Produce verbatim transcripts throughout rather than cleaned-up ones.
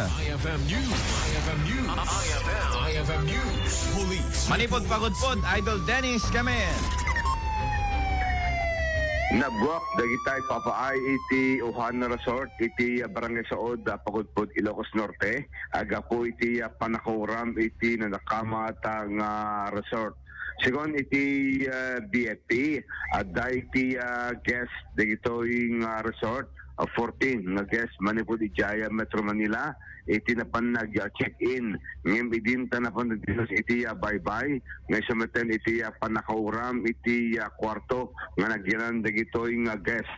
I F M News. I F M News. I F M, I F M News. Police. Manipod pagudpod, Idol Dennis Camel. Nabuak dagitay papaay iti Ohana Resort iti Barangay Saod, ah, Pagudpod, Ilocos Norte. Aggapu iti, ah, pannakauram iti nadakamat nga resort. Segun iti, ah, B F P, adda iti, ah, guest dagitoy nga resort, ah, fourteen nga guest manipud idiay Metro Manila iti napan nag, ah, check-in. Ngem idinta napan nagdinos iti, ah, baybay nga isu metten iti, ah, pannakauram iti, ah, kuarto nga nagyanan dagitoy nga guest.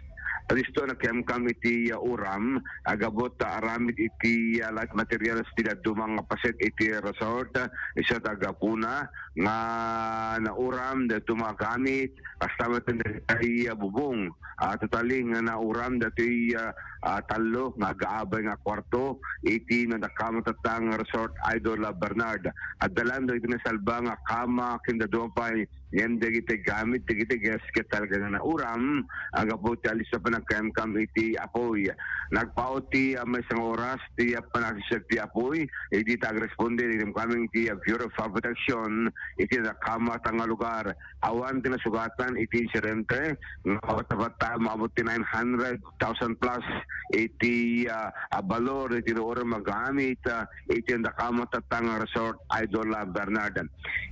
Adisto nakemkam iti, ah, uram, agabot ta aramid iti, ah, life materials ti dadduma nga paset iti resort, ah, isu ta gapuna nga nauram dadduma a gamit, kasta met dagiti, ah, bubong, ah, totally nga nauram datoy, ah, ah, tallo nga agaabay nga kuarto iti nadakamat a resort, Idol, ah, Bernard. Adda laeng dagiti nasalba nga kama ken dadduma pay ngem dagiti gamit dagiti guest ket talaga nga nauram, aggapu ti alis a panagkayamkam iti apoy. Nagpaut ti, ah, maysa nga oras ti, ah, panagsiset ti apoy, idi ta agresponde ti kamkameng ti, ah, Bureau of Fire Protection iti nadakamat nga lugar. Awan ti nasugatan iti insidente, nga awan ti batta, maabot ti nine hundred thousand plus iti, ah, ah, balor iti nauram a gamit, ah, iti nadakamat a resort, Idol, ah, Bernard.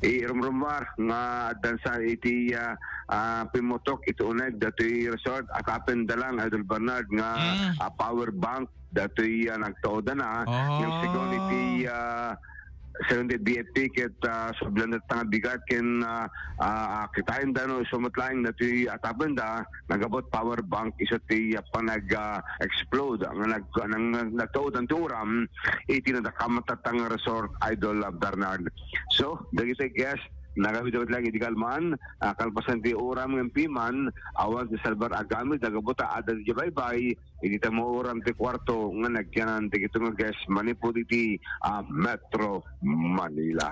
Irumrumar nga addansa iti, ah, ah, pimmutok iti uneg datoy resort, atapen da lang, Idol Bernard, nga, Mm. ah, power bank datoy, ah, nagtaudana. Ngem segun iti, ah, segun ti B F P ket, ah, sublanda nga bigat ken, ah, ah, kitaen da no isu met laeng datoy atapen da, nagabot power bank isu ti, ah, panag, ah, explode nga nag-, nang-, nagtaudan ti uram iti nadakamat a resort, Idol, ah, Bernard. So, dagiti guest, nagawid met laeng idi kalman, ah, kalpasan ti uram ngem piman, awan ti salbar a gamit, aggapu ta adda ti baybay, idi ta mauram ti kuarto nga nagyanan dagitoy nga guest manipud iti, ah, Metro Manila.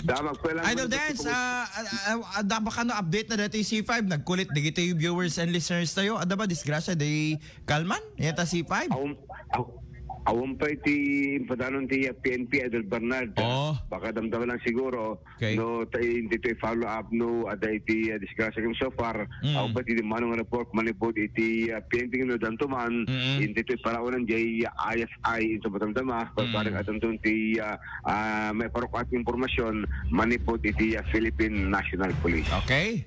Damag pa lang Idol manipud Dance, ti ah, ah, ah, adda ba kano update na dati C five? Nagkulit dagiti viewers and listeners tayo. Adda ba disgrasya di kalman? Yata C five? Awan, aw-, awan pa iti impadanon ti P N P, Idol Bernard. Oo. Baka damdama lang siguro, Okay. No, ta-, intitoy follow up, no, adda iti, ah, disgrasya ken so far, Mm. awan pa ti di manong report manipud iti, ah, P N P no danto man, Mm. intitoy paraonan jay, ah, I F I, inso matamtama, Mm. parang atanton ti, ah, ah, maiparuk-at impormasyon manipud iti, ah, Philippine National Police. Okay.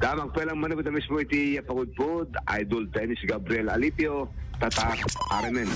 Damag pa lang manipud a mismo iti, ah, pagudpod, Idol Dennis Gabriel Alipio, Tatak, R M N.